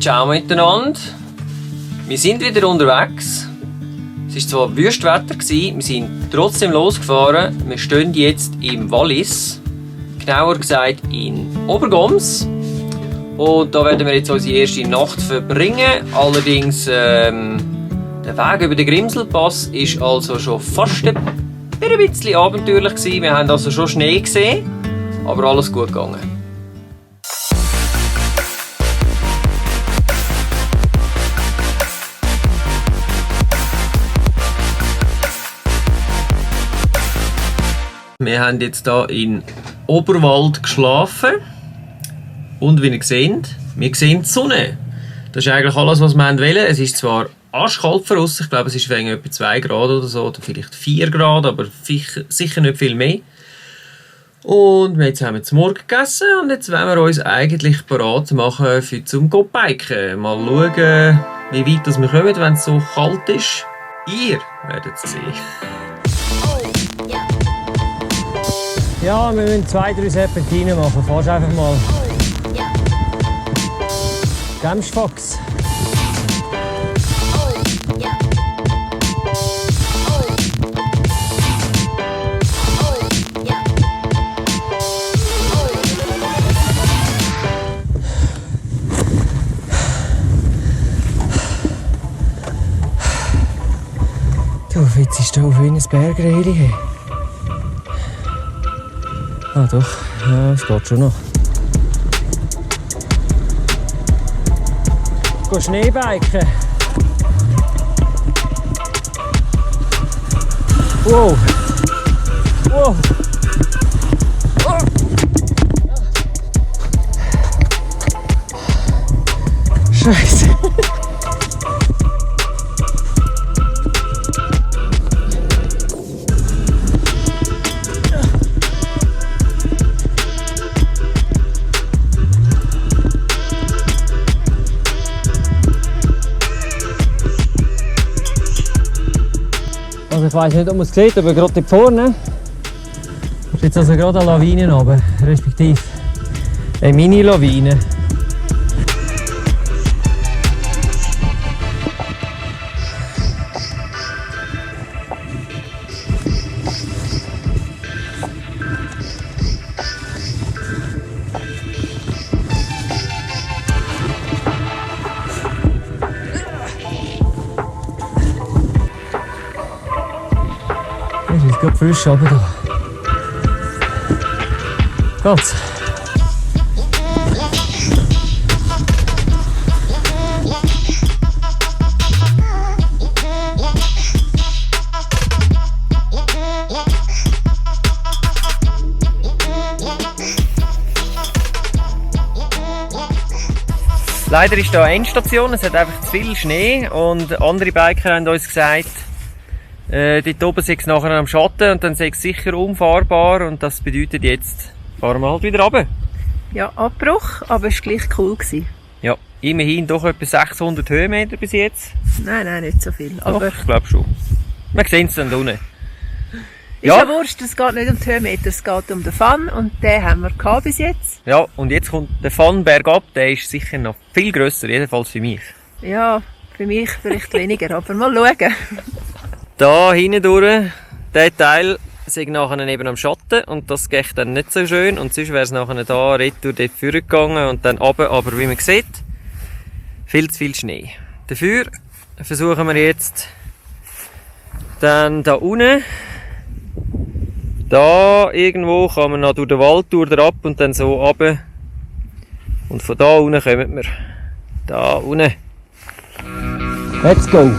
Ciao miteinander. Wir sind wieder unterwegs. Es war zwar Wüstwetter, wir sind trotzdem losgefahren. Wir stehen jetzt im Wallis, genauer gesagt in Obergoms. Und da werden wir jetzt unsere erste Nacht verbringen. Allerdings, der Weg über den Grimselpass ist also schon fast ein bisschen abenteuerlich gewesen. Wir haben also schon Schnee gesehen, aber alles gut gegangen. Wir haben jetzt hier in Oberwald geschlafen und wie ihr seht, wir sehen die Sonne. Das ist eigentlich alles, was wir wollen. Es ist zwar arschkalt für uns, ich glaube es ist wegen etwa 2 Grad oder so, oder vielleicht 4 Grad, aber sicher nicht viel mehr. Und jetzt haben wir zum Morgen gegessen und jetzt wollen wir uns eigentlich bereit machen zum Biken. Mal schauen, wie weit wir kommen, wenn es so kalt ist. Ihr werdet es sehen. Ja, wir müssen 2-3 Serpentinen machen. Fahrst einfach mal. Gemsfox. Du, jetzt ist hier auf wie ein Bergreili. Ah doch, ja, es geht schon noch. Geh Schneebiken. Wow. Wow. Oh. Scheiße. Also ich weiss nicht, ob man es sieht, aber gerade dort vorne ist jetzt also gerade eine Lawine runter, respektive eine Mini-Lawine. Es ist gerade frisch runter da. Geht's? Leider ist hier eine Endstation, es hat einfach zu viel Schnee und andere Biker haben uns gesagt, dort oben sei es nachher am Schatten und dann sei es sicher unfahrbar und das bedeutet jetzt, fahren wir halt wieder runter. Ja, Abbruch, aber es war gleich cool gewesen. Ja, immerhin doch etwa 600 Höhenmeter bis jetzt. Nein, nicht so viel. Doch, Aber ich glaube schon. Wir sehen es dann unten. ist ja wurscht, es geht nicht um die Höhenmeter, es geht um den Fun und den haben wir gehabt bis jetzt. Ja, und jetzt kommt der Fun bergab, der ist sicher noch viel grösser, jedenfalls für mich. Ja, für mich vielleicht weniger, aber mal schauen. Da hinten durch, der Teil sei nachher eben am Schatten und das geht dann nicht so schön und sonst wäre es nachher da retour dort vorgegangen und dann runter, aber wie man sieht, viel zu viel Schnee. Dafür versuchen wir jetzt dann da unten, da irgendwo kann man noch durch den Wald durch ab und dann so runter und von da unten kommen wir. Da unten. Let's go!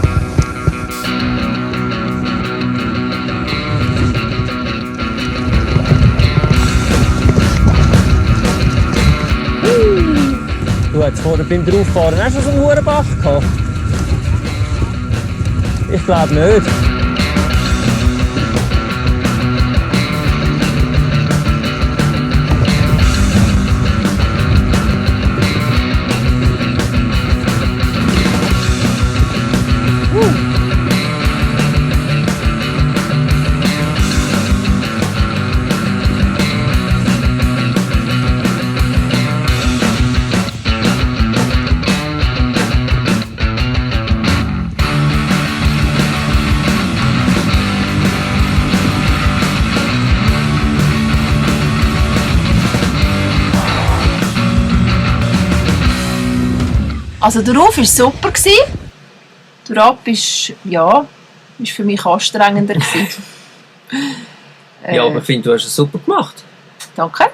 Du hast vorher beim Drauffahren hast du so einen Hurenbach gehabt? Ich glaube nicht. Also der Ruf war super. Der Ab ist für mich anstrengender gewesen. Ja, aber ich finde, du hast es super gemacht. Danke.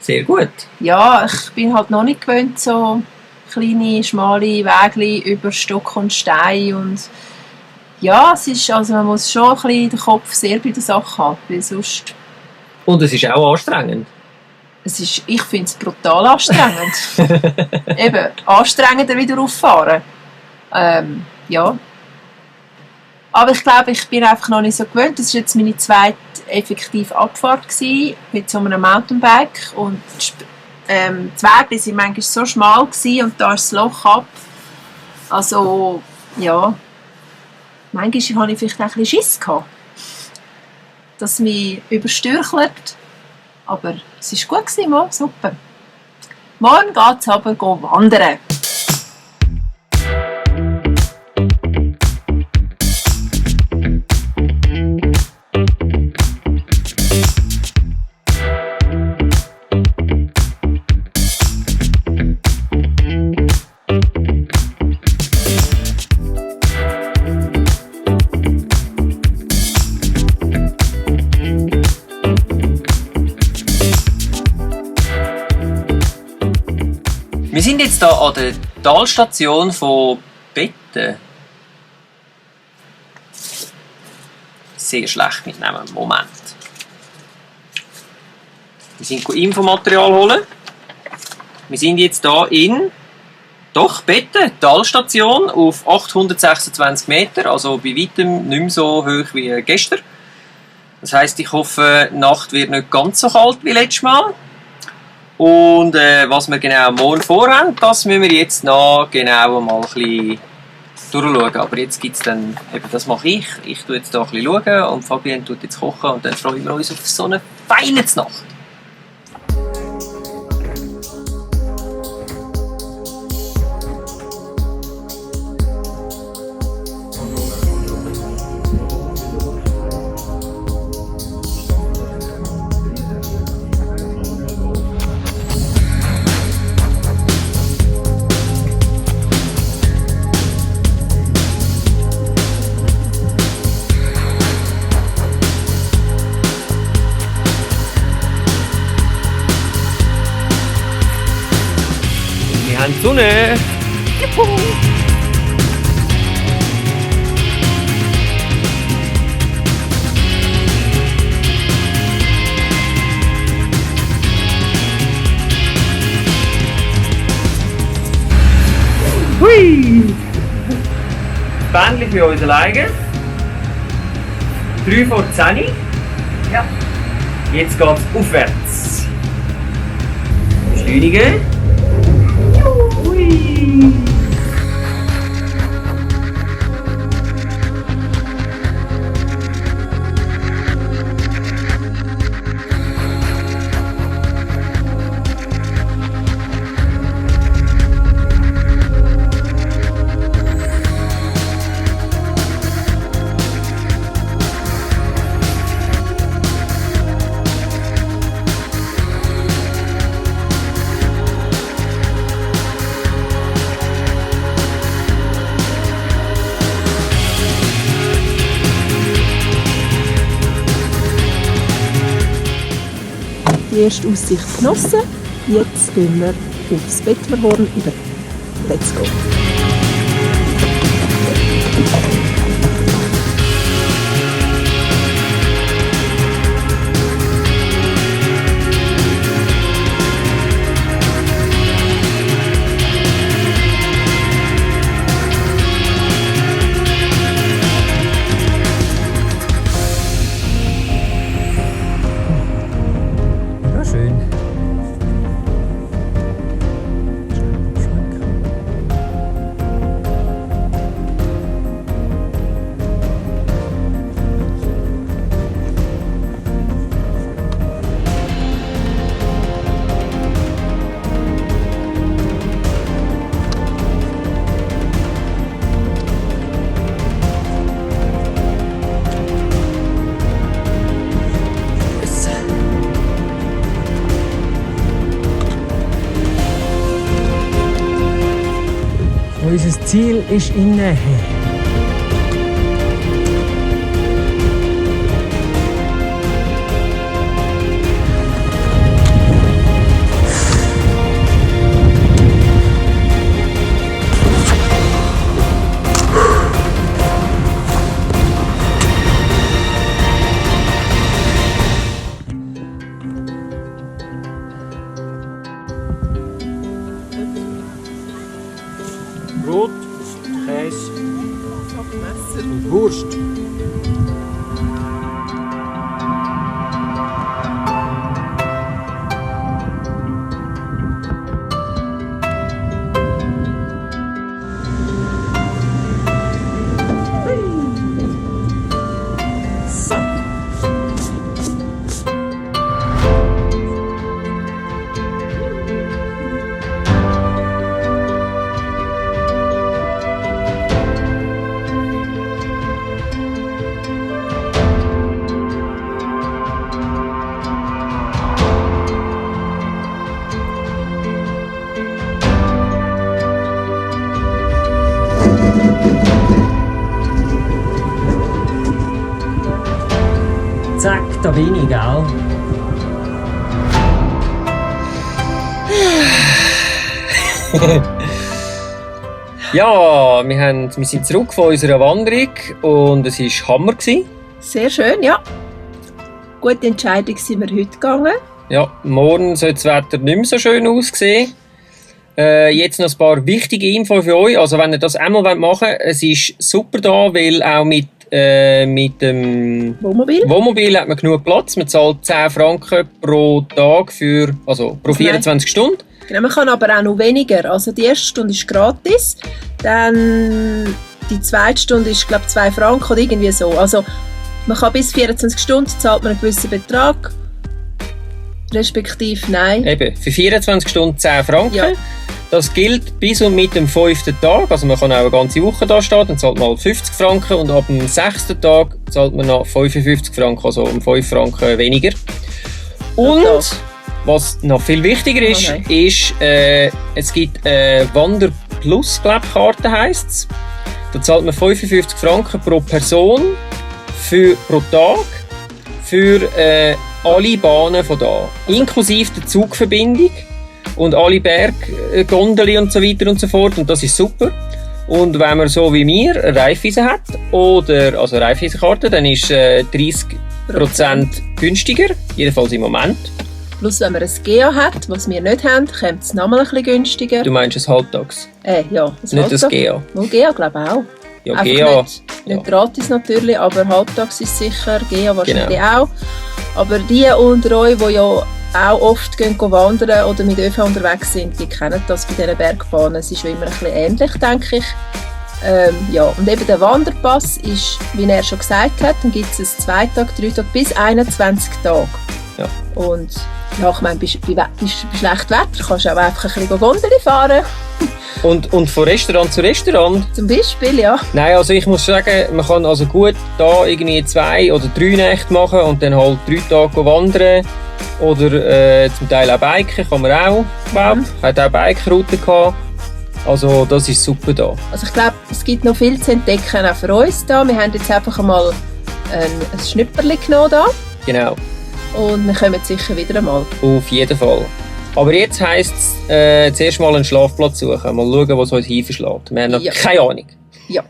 Sehr gut. Ja, ich bin halt noch nicht gewöhnt, so kleine, schmale Wege über Stock und Stein. Und ja, es ist, also man muss schon ein bisschen den Kopf sehr bei der Sache haben, weil sonst... Und es ist auch anstrengend. Ich finde es brutal anstrengend. Eben, anstrengender wieder auffahren. Ja. Aber ich glaube, ich bin einfach noch nicht so gewöhnt. Das war jetzt meine zweite effektive Abfahrt mit so einem Mountainbike. Und die Wege waren manchmal so schmal und da ist das Loch ab. Also, ja. Manchmal hatte ich vielleicht auch ein bisschen Schiss gehabt, dass es mich überstürchelt. Aber es war gut, super. Morgen geht es aber wandern. Wir sind jetzt hier an der Talstation von Betten. Sehr schlecht mitnehmen. Moment. Wir sind Infomaterial holen. Wir sind jetzt hier in Betten, Talstation auf 826 Meter, also bei weitem nicht mehr so hoch wie gestern. Das heisst, ich hoffe, die Nacht wird nicht ganz so kalt wie letztes Mal. Und was wir genau morgen vorhaben, das müssen wir jetzt noch genau mal ein bisschen durchschauen. Aber jetzt gibt es dann, eben das mache ich. Ich tue jetzt hier ein bisschen schauen und Fabienne tut jetzt kochen und dann freuen wir uns auf so eine feine Nacht. Wir haben die Sonne! Juhu! Hui! Das Bändchen für uns alleine. 3 vor 10. Ja. Jetzt geht es aufwärts. Beschleunigen. Hui! Die erste Aussicht genossen. Jetzt gehen wir aufs Bettmerhorn über. Let's go! Ja, schön. Unser Ziel ist in Nähe. Brot, Käse und Wurst. So. Zack, da bin ich, gell? Ja, wir sind zurück von unserer Wanderung und es war Hammer. Sehr schön, ja. Gute Entscheidung sind wir heute gegangen. Ja, morgen soll das Wetter nicht mehr so schön aussehen. Jetzt noch ein paar wichtige Infos für euch. Also wenn ihr das einmal machen wollt, es ist super da, weil auch mit dem Wohnmobil hat man genug Platz. Man zahlt 10 Franken pro Tag pro 24 Stunden. Genau, man kann aber auch noch weniger. Also die erste Stunde ist gratis, dann die zweite Stunde ist, glaube ich, 2 Franken oder irgendwie so. Also man kann bis 24 Stunden zahlt man einen gewissen Betrag, respektive nein. Eben, für 24 Stunden 10 Franken. Ja. Das gilt bis und mit dem 5. Tag. Also man kann auch eine ganze Woche da stehen, dann zahlt man 50 Franken und ab dem 6. Tag zahlt man noch 55 Franken, also um 5 Franken weniger. Und was noch viel wichtiger ist, es gibt Wander Plus, Karte heisst es. Da zahlt man 55 Franken pro Person pro Tag für alle Bahnen von da, inklusive der Zugverbindung und alle Berggondeli und so weiter und so fort, und das ist super. Und wenn man so wie mir eine Raiffeisen hat, also Raiffeisenkarte, dann ist 30% günstiger, jedenfalls im Moment. Plus wenn man ein GEA hat, was wir nicht haben, kommt es nochmal ein bisschen günstiger. Du meinst ein Halbtags? Ja, nicht das GEA. Nur GEA glaube ich auch. Ja, einfach GEA. Nicht gratis natürlich, aber halbtags ist sicher, GEA wahrscheinlich Genau. auch. Aber die unter euch, die ja auch oft gehen wandern oder mit ÖV unterwegs sind, die kennen das bei diesen Bergbahnen. Es ist ja immer ein bisschen ähnlich, denke ich. Und eben der Wanderpass ist, wie er schon gesagt hat, dann gibt es 2 Tage, 3 Tage bis 21 Tage. Ja. Und ja, ich meine, bei schlechtem Wetter kannst du auch einfach ein bisschen Gondeli fahren. Und von Restaurant zu Restaurant? Zum Beispiel, ja. Nein, also ich muss sagen, man kann also gut da irgendwie 2 oder 3 Nächte machen und dann halt 3 Tage wandern. Oder zum Teil auch biken, kann man auch, glaube ich. Hat auch Bike-Routen gehabt. Also das ist super da. Also ich glaube, es gibt noch viel zu entdecken, auch für uns da. Wir haben jetzt einfach mal ein Schnüpperli genommen da. Genau. Und wir kommen sicher wieder einmal. Auf jeden Fall. Aber jetzt heisst es, zuerst mal einen Schlafplatz suchen. Mal schauen, was uns hinverschlägt. Wir haben noch keine Ahnung. Ja.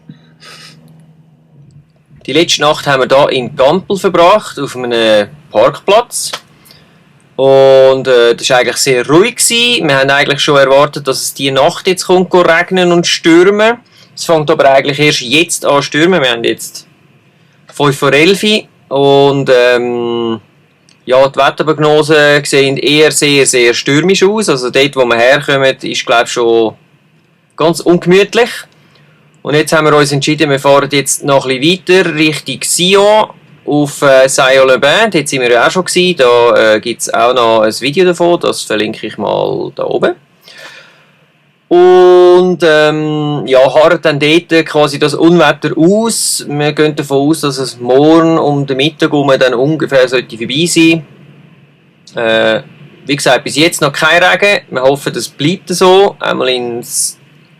Die letzte Nacht haben wir hier in Gampel verbracht, auf einem Parkplatz. Und das war eigentlich sehr ruhig. Wir haben eigentlich schon erwartet, dass es diese Nacht jetzt kommt, regnen und stürmen. Es fängt aber eigentlich erst jetzt an zu stürmen. Wir haben jetzt 5:11 Uhr und die Wetterprognosen sehen eher sehr, sehr stürmisch aus. Also dort, wo wir herkommen, ist, glaube ich, schon ganz ungemütlich. Und jetzt haben wir uns entschieden, wir fahren jetzt noch ein bisschen weiter Richtung Sion auf Saint-Aubin. Dort sind wir ja auch schon gewesen. Da gibt es auch noch ein Video davon, das verlinke ich mal da oben. Und harren dann dort quasi das Unwetter aus. Wir gehen davon aus, dass es morgen um den Mittag dann ungefähr sollte vorbei sein. Wie gesagt, bis jetzt noch kein Regen. Wir hoffen, das bleibt so. Einmal in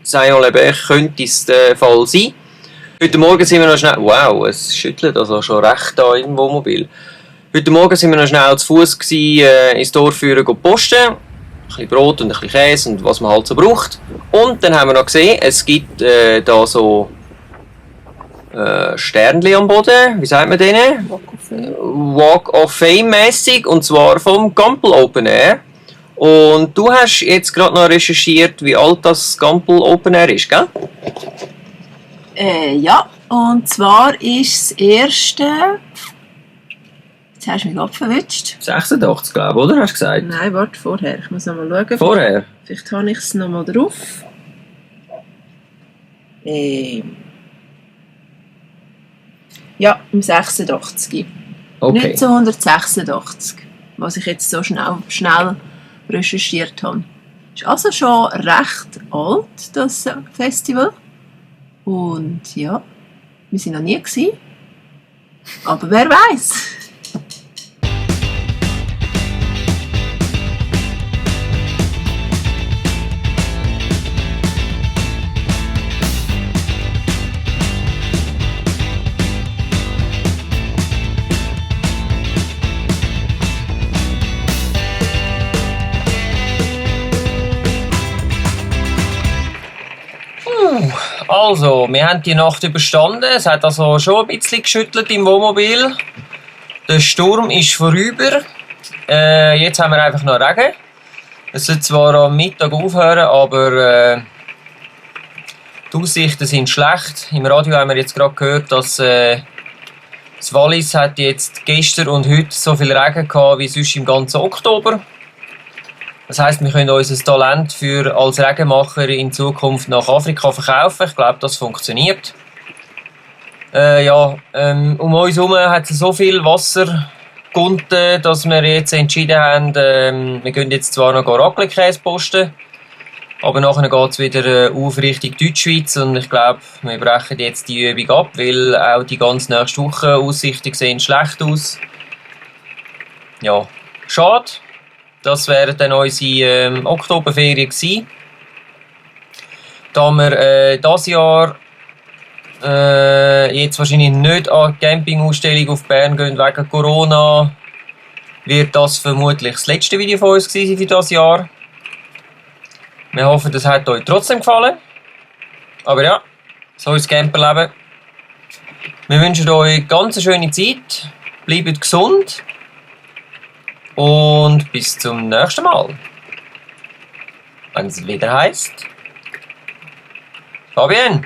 Saint-Lebert könnte es der Fall sein. Heute Morgen sind wir noch schnell... Wow, es schüttelt also schon recht da im Wohnmobil. Heute Morgen sind wir noch schnell zu Fuß ins Dorf führen posten. Ein bisschen Brot und ein bisschen Käse und was man halt so braucht. Und dann haben wir noch gesehen, es gibt da so Sternchen am Boden. Wie sagt man denen? Walk of Fame mäßig, und zwar vom Gampel Open Air. Und du hast jetzt gerade noch recherchiert, wie alt das Gampel Open Air ist, gell? Ja, und zwar ist das erste... Jetzt hast du mich gerade verwitscht. 86, glaube ich, oder? Hast du gesagt? Nein, warte, vorher. Ich muss noch mal schauen. Vorher? Vielleicht habe ich es noch mal drauf. Ja, im 86. Okay. 1986, was ich jetzt so schnell recherchiert habe. Ist also schon recht alt, das Festival. Und ja, wir sind noch nie gewesen. Aber wer weiß? Also, wir haben die Nacht überstanden. Es hat also schon ein bisschen geschüttelt im Wohnmobil. Der Sturm ist vorüber. Jetzt haben wir einfach noch Regen. Es soll zwar am Mittag aufhören, aber die Aussichten sind schlecht. Im Radio haben wir jetzt gerade gehört, dass das Wallis hat jetzt gestern und heute so viel Regen gehabt wie sonst im ganzen Oktober. Das heisst, wir können unser Talent als Regenmacher in Zukunft nach Afrika verkaufen. Ich glaube, das funktioniert. Um uns herum hat es so viel Wasser gegunten, dass wir jetzt entschieden haben, wir gehen jetzt zwar noch Raclette-Käse posten, aber nachher geht es wieder auf Richtung Deutschschweiz und ich glaube, wir brechen jetzt die Übung ab, weil auch die ganze nächste Woche Aussichten sehen schlecht aus. Ja, schade. Das wären dann unsere Oktoberferien gewesen. Da wir dieses Jahr jetzt wahrscheinlich nicht an die Campingausstellung auf Bern gehen wegen Corona, wird das vermutlich das letzte Video von uns gewesen für dieses Jahr. Wir hoffen, das hat euch trotzdem gefallen. Aber ja, so ist das Camperleben. Wir wünschen euch eine ganz schöne Zeit. Bleibt gesund. Und bis zum nächsten Mal. Wenn es wieder heisst. Fabienne,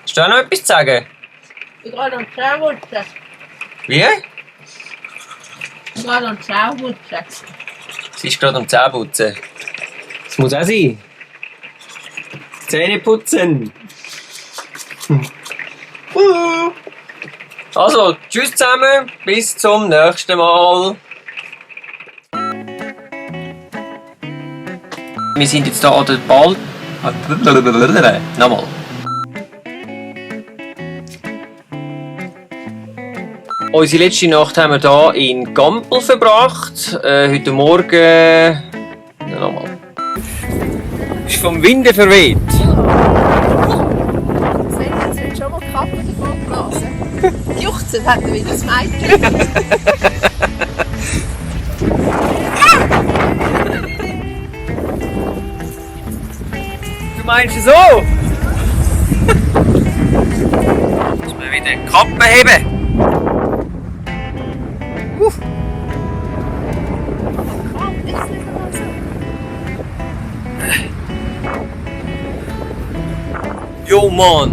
hast du auch noch etwas zu sagen? Ich gehe an die Zähneputzen. Wie? Ich gehe an die Zähneputzen. Sie ist gerade am Zähneputzen. Das muss auch sein. Zähne putzen. Also, tschüss zusammen. Bis zum nächsten Mal. Wir sind jetzt hier an der Ball. Nochmal. Unsere letzte Nacht haben wir hier in Gampel verbracht. Heute Morgen. Nochmal. Ist vom Winde verweht. Jetzt wird schon mal die Kappe davon geblasen. Juchzen hat er wieder das Mädchen. Du meinst es so? Muss man wieder die Kappe heben. Jo Mann,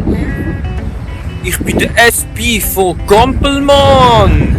ich bin der SP von Gampel, Mann.